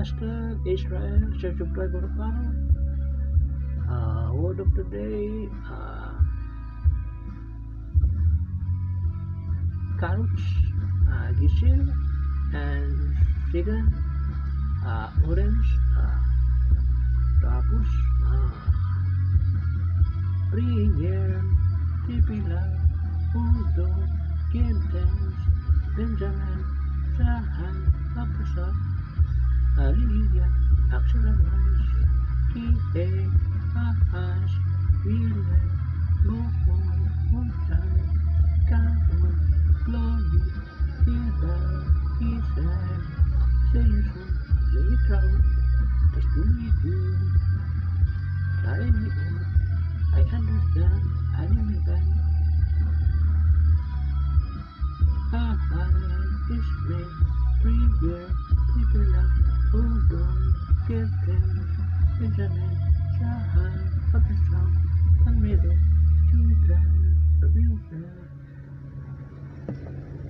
#IsraelChurch of Christ Coronado. Word of the day, carrots, Giselle, and second, orange, tapos, prayer, Tipila, Udo, give thanks, Benjamin, Sahan, Apusa, Hallelujah, Axel Rice, Kihe, Ahas, Wheeler, Bohol, Montay, Kaon, Chloe, Hilda, Isaac, see you soon, later on, nice to meet you, Kain I understand, anime. Ismail, Premier, Tipila, Udo, give thanks, Benjamin, Sahan, Apusa.